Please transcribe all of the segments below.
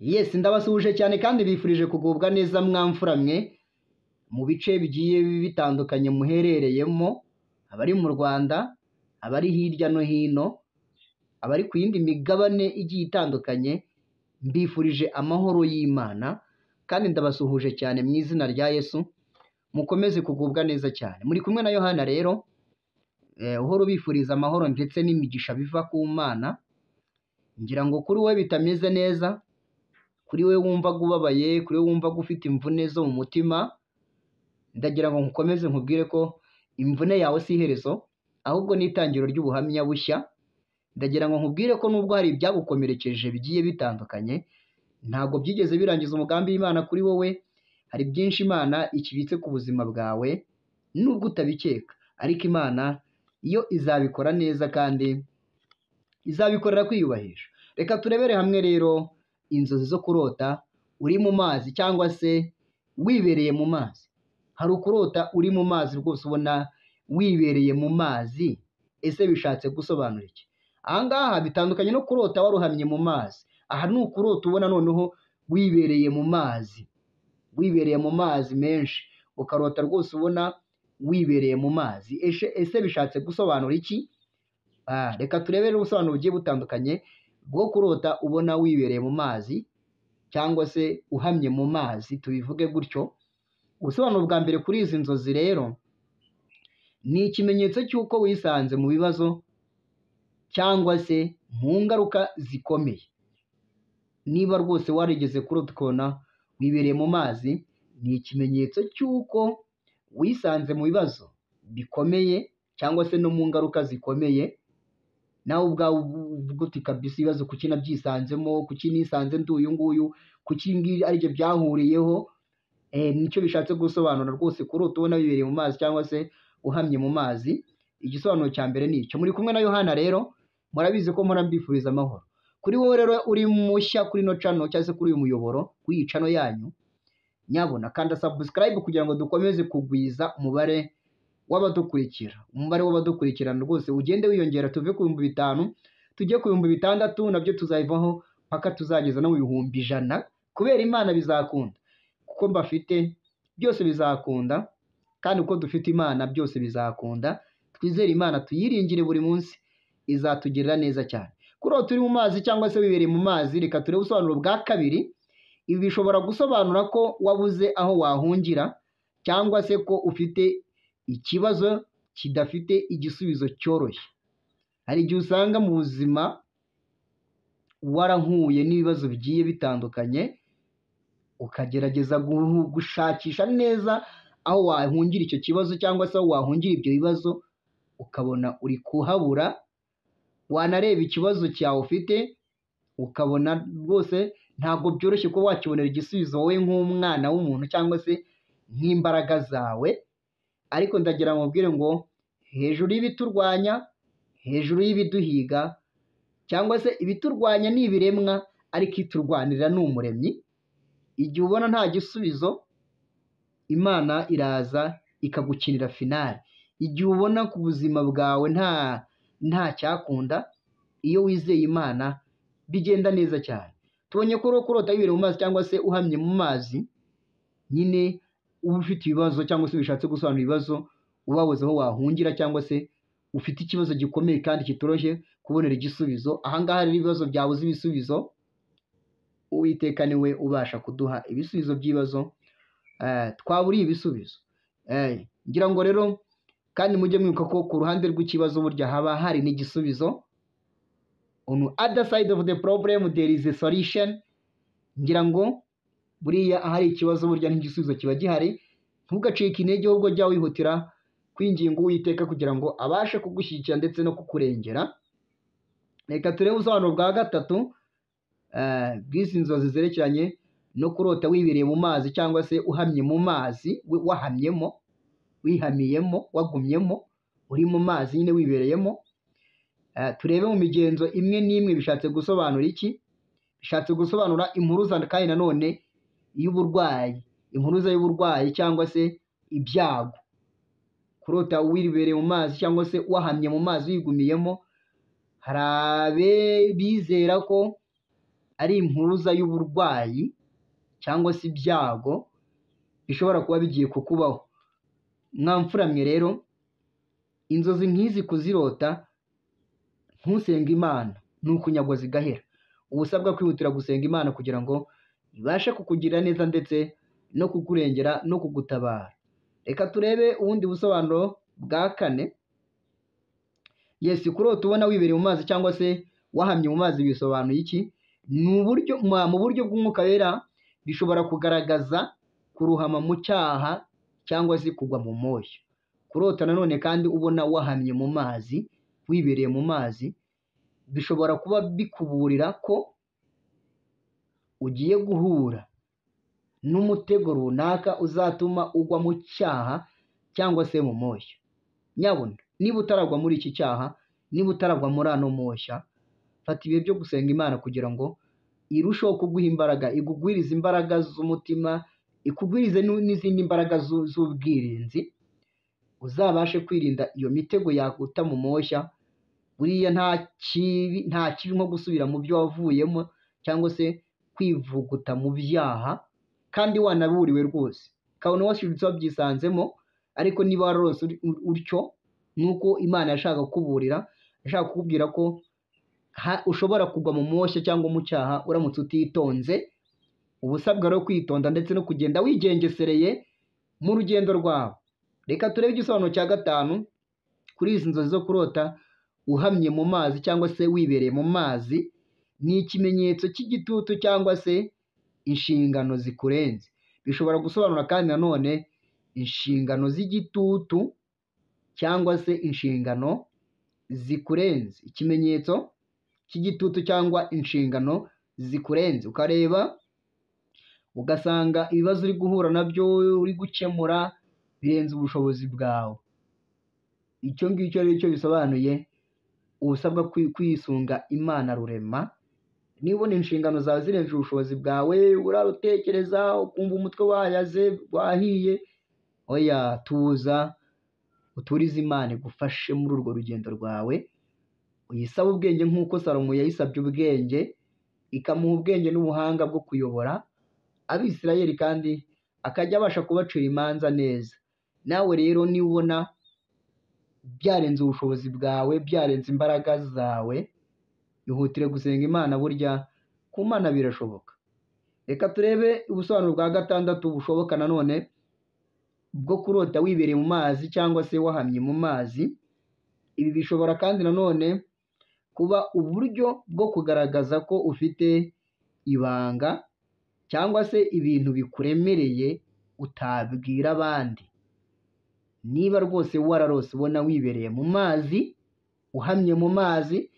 Yes, ndabasuhuje cyane kandi bifurije kugubwa neza mwamfura mwe mu bice bigiye bitandukanye muherereyemo, abari mu Rwanda, abari hirya no hino, abari ku yindi migabane igiye itandukanye, mbifurije amahoro y'Imana kandi ndabasuhuje cyane mu izina rya Yesu, mukomeze kugubwa neza cyane. Muri kumwe na Yohana rero, uhora ubifuriza amahoro ndetse n'imigisha biva ku Mana, ngira ngo kuri wowe bitameze neza, kuri we wumvaga ubabaye, kuri we wumvaga ufite imvune zo mu mutima, ndagira ngo nkukomeze nkubwire ko imvune yawe si iherezo, ahubwo ni itangiriro ry'ubuhamya bushya. Ndagira ngo nkubwire ko nubwo hari ibyagukomerekeje bigiye bitandukanye, ntabwo byigeze birangiza umugambi w'Imana kuri wowe, hari byinshi Imana ikibitse ku buzima bwawe, nubwo utabikeka, ariko Imana yo izabikora neza kandi izabikorera kwiyubahisha. Reka turebere hamwe rero inzozi zo kurota uri mu mazi cyangwa se wibereye mu mazi. Hari ukurota uri mu mazi rwose ubona wibereye mu mazi, ese bishatse gusobanura iki? Aha ngaha bitandukanye no kurota waruhamye mu mazi. Aha ni ukurota ubona noneho wibereye mu mazi, wibereye mu mazi menshi, ukarota rwose ubona wibereye mu mazi. Ese bishatse gusobanura iki? Reka turebere ubusobanuro bugiye butandukanye bwo kurota ubona wibereye mu mazi cyangwa se uhamye mu mazi, tubivuge gutyo. Ubusobanuro bwa mbere kuri izi nzozi rero ni ikimenyetso cy'uko wisanze mu bibazo cyangwa se mu ngaruka zikomeye. Niba rwose warigeze kurota ukabona wibereye mu mazi, ni ikimenyetso cy'uko wisanze mu bibazo bikomeye cyangwa se no mu ngaruka zikomeye. Nawe ubwawe uvuga uti kabisa ibibazo kuki nabyisanzemo, kuki nisanze ndi uyu nguyu, kuki ibi ngibi aribyo byahuriyeho. Nicyo bishatse gusobanura rwose kurota ubona wibereye mu mazi cyangwa se uhamye mu mazi. Igisobanuro cya mbere ni icyo. Muri kumwe na Yohana rero, murabizi ko mpora mbifuriza amahoro. Kuri wowe rero uri mushya kuri ino channel cyangwa se kuri uyu muyoboro, kuri iyi channel yanyu, nyabuna kanda subscribe kugira ngo dukomeze kugwiza umubare w'abadukurikira. Umubare w'abadukurikirana rwose ugende wiyongera, tuve ku 5000 tujye ku 6000, nabyo tuzayivaho mpaka tuzageza no mu 100,000. Kubera Imana bizakunda, kuko mbafite byose bizakunda, kandi uko dufite Imana byose bizakunda. Twizere Imana, tuyiringire buri munsi, izatugirira neza cyane. Kurota uri mu mazi cyangwa se wibereye mu mazi, reka turebe ubusobanuro bwa kabiri. Ibi bishobora gusobanura ko wabuze aho wahungira cyangwa se ko ufite ikibazo kidafite igisubizo cyoroshye. Hari igihe usanga mu buzima warahuye n'ibibazo bigiye bitandukanye, ukagerageza gushakisha neza aho wahungira icyo kibazo cyangwa se aho wahungira ibyo bibazo, ukabona uri kuhabura. Wanareba ikibazo cyawe ufite ukabona rwose ntabwo byoroshye kuba wakibonera igisubizo wowe nk'umwana w'umuntu cyangwa se nk'imbaraga zawe. Ariko ndagira ngo mbwire ngo hejuru y'ibiturwanya, hejuru y'ibiduhiga, cyangwa se ibiturwanya ni ibiremwa, ariko iturwanirira ni umuremyi. Igihe ubona nta gisubizo, Imana iraza ikagukinira finale. Igihe ubona ku buzima bwawe nta cyakunda, iyo wizeye Imana bigenda neza cyane. Tubonye ko kurota wibereye mu mazi cyangwa se uhamye mu mazi, nyine uba ufite ibibazo cyangwa se bishatse gusobanura ibibazo, ubabuze aho wahungira cyangwa se ufite ikibazo gikomeye kandi kitoroshye kubonera igisubizo. Aha ngaha rero ibibazo byabuze ibisubizo, Uwiteka niwe ubasha kuduha ibisubizo by'ibibazo twaburiye ibisubizo. Ngira ngo rero kandi mujye mwibuka ko ku ruhande rw'ikibazo burya haba hari n'igisubizo. On other side of the problem there is a solution. Ngira ngo buriya ahari ikibazo burya n'igisubizo kiba gihari. Ntugacike intege, ahubwo jya wihutira kwinginga Uwiteka kugira ngo abashe kugushyigikira ndetse no kukurengera. Reka turebe ubusobanuro bwa gatatu bw'izi nzozi zerekeranye no kurota wibereye mu mazi cyangwa se uhamye mu mazi, wahamyemo, wihamiyemo, wagumyemo, uri mu mazi nyine wibereyemo. Turebe mu migenzo imwe n'imwe bishatse gusobanura iki? Bishatse gusobanura impuruza kandi nanone y'uburwayi, impuruza y'uburwayi cyangwa se ibyago. Kurota wibereye mu mazi cyangwa se wahamye mu mazi wigumiyemo, hari bizera ko ari impuruza y'uburwayi cyangwa se ibyago bishobora kuba bigiye kukubaho. Mwamfuramwe rero, inzozi nk'izi kuzirota ntusenge Imana ni ukunyagwa zigahera. Uba usabwa kwihutira gusenga Imana kugira ngo ibashe kukugirira neza ndetse no kukurengera no kugutabara. Reka turebe ubundi busobanuro bwa kane. Yes, kurota ubona wibereye mu mazi cyangwa se wahamye mu mazi bisobanuye iki? Ni uburyo mu buryo bw'umwuka wera bishobora kugaragaza kuruhama mu cyaha cyangwa se kugwa mu moshya. Kurota nanone kandi ubona wahamye mu mazi, wibereye mu mazi, bishobora kuba bikuburira ko ugiye guhura n'umutego runaka uzatuma ugwa mu cyaha cyangwa se mu moshya. Nyabuna, niba utaragwa muri iki cyaha, niba utaragwa muri ano moshya, fata ibihe byo gusenga Imana kugira ngo irusheho kuguha imbaraga, ikugwirize imbaraga z'umutima, ikugwirize n'izindi mbaraga z'ubwirinzi, uzabashe kwirinda iyo mitego yaguta mu moshya. Buriya nta kibi nko gusubira mu byo wavuyemo cyangwa se kwivuguta mu byaha kandi wanaburiwe rwose, ukabona washidutse wabyisanzemo. Ariko niba wararose utyo, ni uko Imana yashaka kukuburira, yashaka kukubwira ko ushobora kugwa mu moshya cyangwa mu cyaha uramutse utitonze. Uba usabwa rero kwitonda ndetse no kugenda wigengesereye mu rugendo rwawe. Reka turebe igisobanuro cya gatanu kuri izi nzozi zo kurota uhamye mu mazi cyangwa se wibereye mu mazi. Ni ikimenyetso cy'igitutu cyangwa se inshingano zikurenze. Bishobora gusobanura kandi nanone inshingano z'igitutu cyangwa se inshingano zikurenze. Ikimenyetso cy'igitutu cyangwa inshingano zikurenze, ukareba ugasanga ibibazo uri guhura nabyo uri gukemura birenze ubushobozi bwawe. Icyo ngicyo rero icyo bisobanuye, uba usabwa kwisunga Imana rurema. Niba ubona inshingano zawe zirenze ubushobozi bwawe, urarutekereza ukumva umutwe wayaze wahiye, oya, tuza uturize Imana igufashe muri urwo rugendo rwawe, uyisabe ubwenge nk'uko Salomo yayisabye ubwenge, ikamuha ubwenge n'ubuhanga bwo kuyobora Abisirayeli kandi akajya abasha kubacira imanza neza. Nawe rero niba ubona byarenze ubushobozi bwawe, byarenze imbaraga zawe, ihutire gusenga Imana, burya ku Mana birashoboka. Reka turebe ubusobanuro bwa gatandatu bushoboka nanone bwo kurota wibereye mu mazi cyangwa se wahamye mu mazi. Ibi bishobora kandi nanone kuba uburyo bwo kugaragaza ko ufite ibanga cyangwa se ibintu bikuremereye utabwira abandi. Niba rwose wararose ubona wibereye mu mazi, uhamye mu mazi,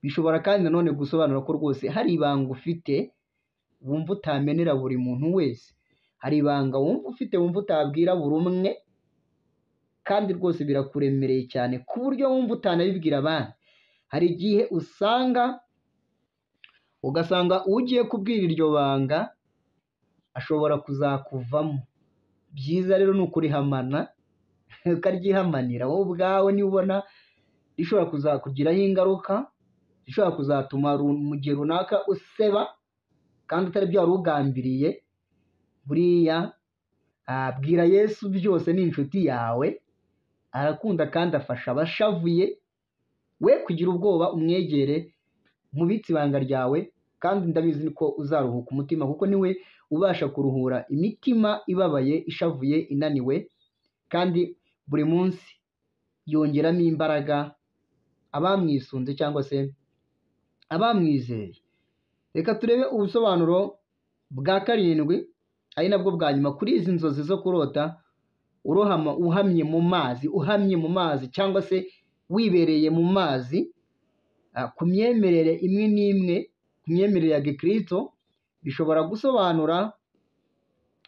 bishobora kandi nanone gusobanura ko rwose hari ibanga ufite wumva utamenera buri muntu wese. Hari ibanga wumva ufite wumva utabwira buri umwe, kandi rwose birakuremereye cyane ku buryo wumva utanabibwira abandi. Hari igihe usanga ugasanga ugiye kubwira iryo banga ashobora kuzakuvamo. Byiza rero ni ukurihamana, ukaryihamanira wowe ubwawe. Niba ubona rishobora kuzakugiraho ingaruka, rishobora kuzatuma mu gihe runaka useba kandi atari byo wari ugambiriye, buriya bwira Yesu byose, ni inshuti yawe, arakunda kandi afasha abashavuye. We kugira ubwoba, umwegere, mubitse ibanga ryawe, kandi ndabizi ko uzaruhuka umutima, kuko niwe ubasha kuruhura imitima ibabaye, ishavuye, inaniwe, kandi buri munsi yongeramo imbaraga abamwisunze cyangwa se abamwizeye. Reka turebe ubusobanuro bwa karindwi ari nabwo bwa nyuma kuri izi nzozi zo kurota urohama uhamye mu mazi, uhamye mu mazi cyangwa se wibereye mu mazi. Ku myemerere imwe n'imwe, ku myemerere ya gikristo, bishobora gusobanura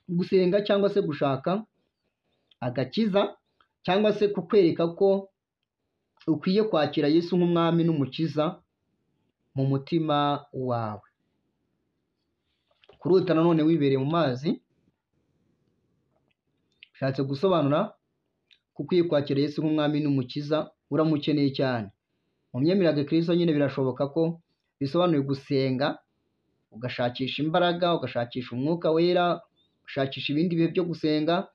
gusenga cyangwa se gushaka agakiza, cyangwa se kukwereka ko ukwiye kwakira Yesu nk'umwami n'umukiza mu mutima wawe. Kurota nanone wibereye mu mazi ushatse gusobanura ko ukwiye kwakira Yesu nk'umwami n'umukiza, uramukeneye cyane. Mu myemerere ya gikristo nyine birashoboka ko bisobanuye gusenga ugashakisha imbaraga, ugashakisha Umwuka Wera, ugashakisha ibindi bihe byo gusenga.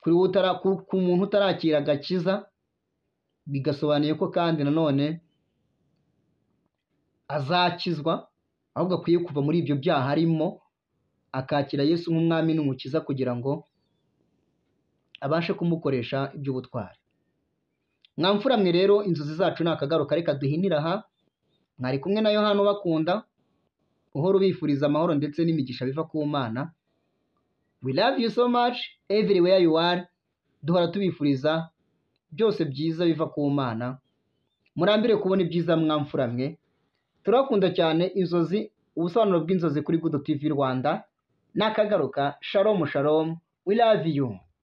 Kuri wowe ku muntu utarakira agakiza, bigasobanuye ko kandi nanone azakizwa, ahubwo akwiye kuva muri ibyo byaha arimo, akakira Yesu nk'umwami n'umukiza kugira ngo abashe kumukoresha iby'ubutwari. Mwamfura mwe rero, inzozi zacu ni akagaruka, reka duhinire aha. Mwari kumwe na Yohana ubakunda, uhora ubifuriza amahoro ndetse n'imigisha biva ku Mana. We love you so much everywhere you are. Duhora tubifuriza byose byiza biva ku Mana. Murambire kubona ibyiza, mwamfura mwe. Turakunda cyane inzozi, ubusobanuro bw'inzozi kuri Good TV Rwanda. Nakagaruka, shalom shalom, we love you.